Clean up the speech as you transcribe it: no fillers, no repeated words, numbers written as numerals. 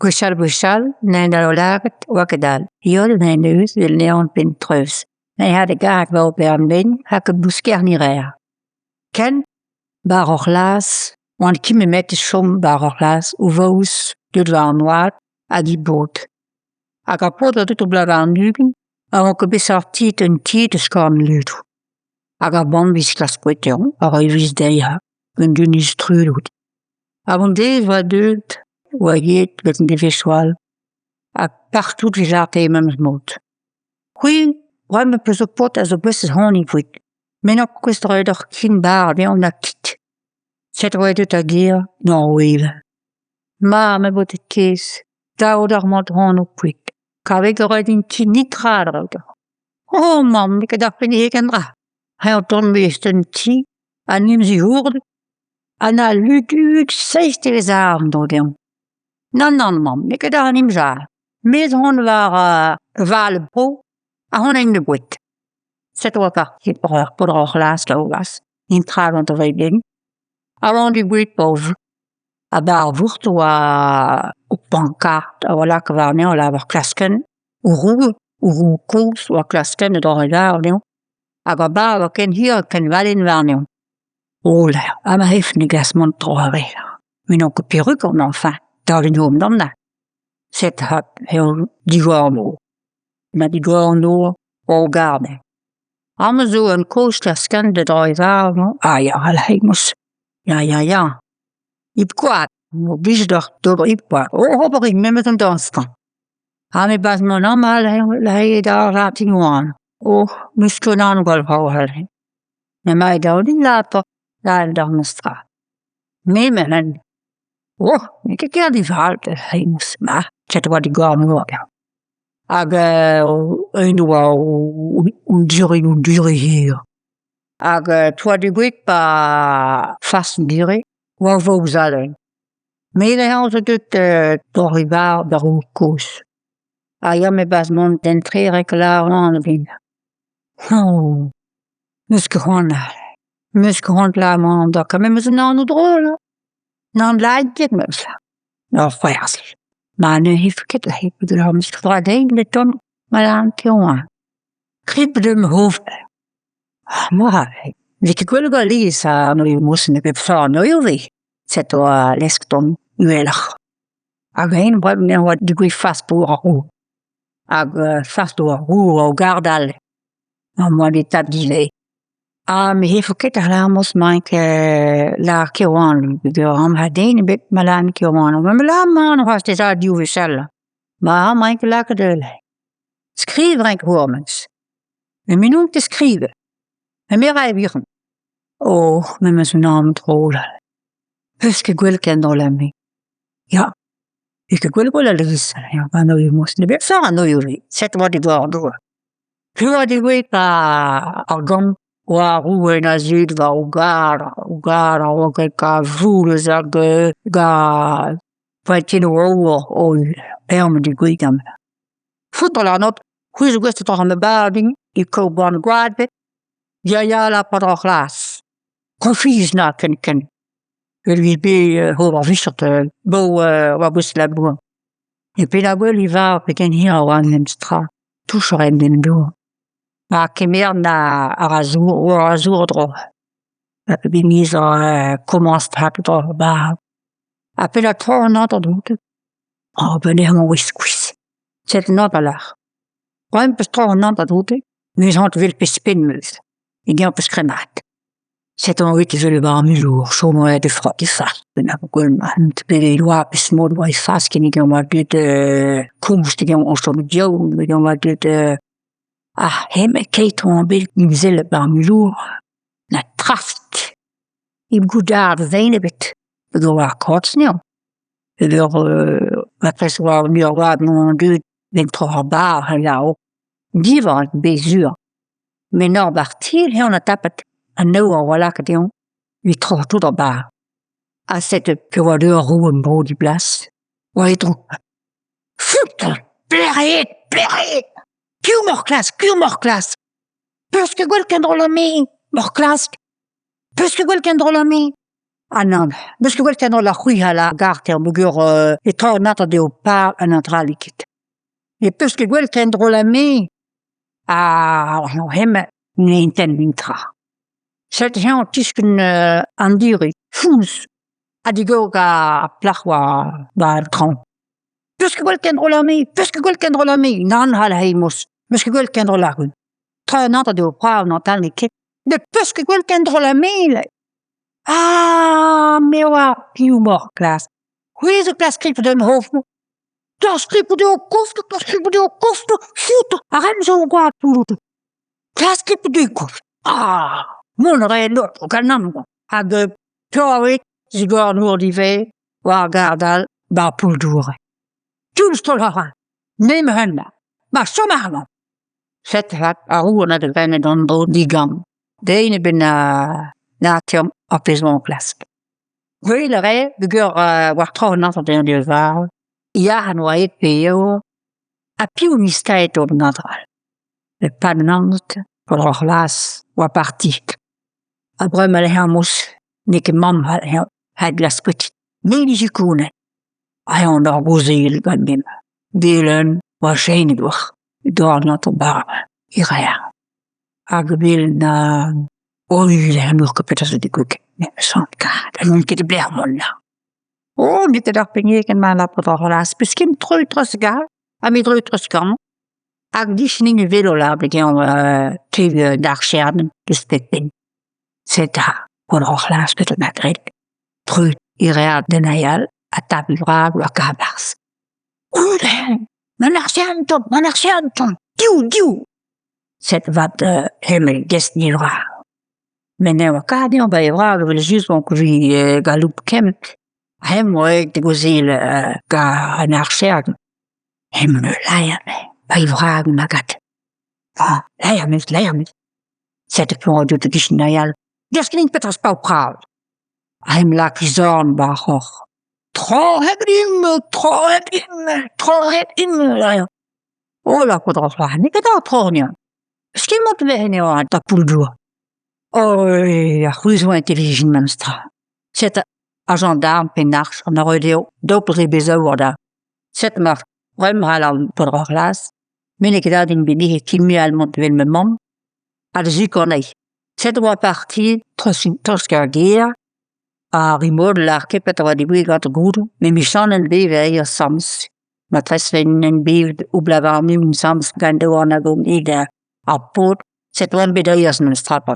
Gwechall-gwechall, naon ha lâret 'oa ket all. Heol en deus el levr penn-treuz. Me 'ya da gar ober an den rak bouskerniñ a reer. Ken 'ba ar c'hlas 'oan ket nemet o chom 'ba ar c'hlas o vaouez deuet war an oad hag he paotr. Hag ar paotr a oa deut bloaz warn-ugent a oa ket bet sortiet un ti da skorn ludu. Hag ar vamm 'vije klask dezhañ a rae 'vez dezhañ un den istroged. Ha un deiz 'oa deuet 'oa aet 'vel an devezhioù all ha partout e lâre memes mod. C'hwi bremañ 'peus ur paotr a zo gouest da c'hounit kuit. Me n'on ket gouest da reiñ deoc'h ken bara dezhañ na kig. Setu 'oa deuet d'ar gêr da ouelañ. Ma ma baotred kaezh, dav deoc'h mont ac'hano kuit. Kavet a rit din ket netra da reiñ deoc'h. Oh mamm, n'eo ket ar penn-hegan dra. Eñ o tont maez an ti ha 'n em zic'hourd ha 'na ludu seizhtez arm en-dro dezhañ. Nann, nann mamm, n'eo ket an imzal. Me 'z on war vale-bro ha hon en boued. Setu oa parti ur paotr ar c'hlas da c'hoazh, intra gant ar wreg Ha oan degouezhet paotr. Ha 'ba ar vourc'h 'oa ur pankart a oa lakaet warnañ lavar klaskenn, ur roue, ur roue kozh 'oa klaskennet doc'h e lâr dezhañ hag a-ba 'oa ken hir ken valen warnañ. Hola, ha ma c'hef ne gas mont tro a-wech. Me n'on ket peruk on enfin, taol en d'an nañ. Set 'hat eo digor an nor. Ma digor an nor, o garde. Amañ zo un kozh klaskenn da dreiñ war Ah ya, alc'hemos. Ya, ya, ya. Hep koad, 'blij deoc'h d'ober hep koad. Oh, ober rit memes an dañs-mañ. Ha me 'barzh mont amañ lâret ar latin oan. Oh, 'meus ket an gwall vrav aze. Emañ ganin lapat, lâret ar mestrez. Me 'ma Oh, n'eo ket ker divrall hennezh, ma, ket 'oa digor-mor. Hag un oa un dure un dure hir. Hag toa degouezhet 'ba fas an dure 'oa vaozadenn. Me neuze zo deut d'ober e varv d'ar roue kozh. Ha ya me 'barzh mont d'entre rek lâran din. Oh, 'meus ket c'hoant 'meus ket c'hoant lâr 'mañ da quand même 'meus un anv drol hein. N'an lâret ket 'meus. Ur c'hwerzh. Ma ne c'hef ket dra dezhi met ma lâran ket oan. Krip d'am c'hof. Ma, n'eo ket gwell alies an mosenn a bep seurt anezho Setu lesk ton uheloc'h. Hag eñ bremañ e oa degouezh fas pour ar roue. Hag fas d'ar roue o gardal. Amañ bet tad ivez. Ha me 'c'hefo ket ar lâr-mañ lâr ket oan peogwir amañ den ebet ma lâran ket oan. Ma lâran c'hoazh dija div wech all. Ma emañ ket lakaet Skriv 'raint honnezh. Met me n'on ket skrivet. Met me 'ra evidon. Oh, me 'm eus un anv drol. 'Peus ket gwell ken drol ha me. Ya, n'eo ket gwell gwell alies an anvioù-mañ. Ne bep seurt anvioù Setu 'oa digor dour. Piv a degouezh 'ba ar gambr 'oa ar roue na zud war o gar, o gar a oa ket kavoulez hag ga poent o o erm degouezh amañ. Foutr àrnot, c'hwi zo gouest da ma bad din e kaout gwad Ya ya la paotr ar c'hlas. Koñfiz na ken-ken. Evit bet ober visot bo war bouez labour. E penaos e va pegen hir a oa an memes tra. Touch a raen den dour. Ha kemer na a ra zour war a zour dro. Ha pep hini zo komañs tro ba. Ha perak tro an hanter droug. Oh ben emañ o skuizh. Set an hanter lâr. Bremañ 'peus tro an hanter droug 'meus c'hoant 'vel pezh penn 'meus. Egañ 'peus krennad. Set on bet evel 'ba ar mulour, chom aet e frot e fas. Gwell ma bet e oa pezh mod 'oa e fas ken egañ 'oa bet komz egañ o chom diaoul egañ 'oa bet ah hemañ keit 'oan bet imzellet 'ba ar mulour na trast hep goudard zen ebet hag e oa ar korz anezhañ. Ur matresse 'oa muioc'h 'oa 'mañ deuet 'benn tro ar bar a-lao. Divañ bet sur. Met nor 'ba 'r ti eo 'na tapet an aour a oa lakaet dezhañ evit troc'hañ tout ar bar. Ha setu peogwir deuet ar roue en-dro d'e blas 'oa e dro. Foutre! Pelec'h eo Pelec'h eo Piv 'maoc'h klask Piv 'maoc'h klask 'Peus ket gwell kendrollañ me 'maoc'h klask 'Peus ket gwell kendrollañ me. Ah nann, 'meus ket gwelet ken holl ar c'hwic'hal ar garter peogwir e traoñ an hanter eo par an dra n'eo ket. Ne 'peus ket gwelet ken drol ha me ha hemañ ne intent netra. Setu eñ o tiskenn an diri fonnus ha digor ar plac'h war an traoñ. 'Peus ket gwelet ken drol ha me, 'peus ket gwelet ken drol ha me ! Nann 'c'hall he mos, 'meus ket gwelet ken drol ha c'hwi. Traoñ an hanter eo brav an n'eo ket. Ne 'peus ket gwelet ken drol ha me ! Ah me 'oar piv emaoc'h o klask. C'hwi zo klask skrivañ d'an hof-mañ. Da skrivañ eo kof, da skrivañ eo kof, foutre ar re zo gwad foutre. Klask skrivañ eo kof. Ah mont a rae lod ganeomp hag peoc'h zigor an nor ivez war ar gard-all 'ba ar poull-dour. Toull-stroll a ra, nemet hemañ, ma chom ac'hanomp. Sed avat ar roue na devennet an dro digant. Den ebet na na deomp ar pezh 'oa o klask. Gwell a rae peogwir war traoñ an hanter dezhañ diouzh varv, yac'h oa aet pe eo, ha piv 'nistaet ober an dra all. E-pad an amzer paotr ar c'hlas oa parti. Ha bremañ lec'h amos n'eo ket mamm a glask kuit. Me 'vije kounet. Ha eñ en ur gaozeal ganin. Bilen oa cheñchet war dorn an barr e reer. Hag evel na n'our ket petra zo degouezhet n'on ket e-lec'h mont. Oh n'eo ket ar pennhêr ma lakaat ar c'hlas peus ket troet treuzkas ha me droet treuzkas hag diskenn e velo lâret dezhañ d'ar Chern deus pep penn. Sed gant ar c'hlas petra 'ma graet treut e reer d'un all ha tapet bras war kabarzh. Gant ar Chern tomm, gant ar Chern tomm, div, div ! Sed 'vat hemañ gest ne vra. Met ne oa kat dezhañ ba e vra evel-just oan ket gallout kemp. Hemañ oa aet da gaozeal gant an archer. Hemañ 'neus laeret ba e vra gant ma gad. Ah, laeret 'neus, laeret 'neus. Sed penaos deuet da gichen ar all. Deus ket petra 'z paotr-prad. Ha em lak e zorn 'ba ar roc'h. Troc'het int, troc'het int, troc'het int, laeret. Oh la paotr ar c'hoar, n'eo ket ar troc'h Skimmat 'vez eo an tapoul-dour. Oh, ar c'hwi zo intelligent memestra. Set ar gendarm pe an arch an a dezho daou dre bezaour da. Set ma bremañ c'hall an paotr ar c'hlas, me n'eo ket aet din benniget kimial mont evel ma mamm, ha da sikour anezhi. Set oa parti treuzk ar gêr, ha rimodel lâr ket petra oa degouezhet gant ar goudoù, met 'michañs en devez asambles. Matrese en bet o blavarniñ asambles gant an hag ar paotr, set oan bet aes memestra pa.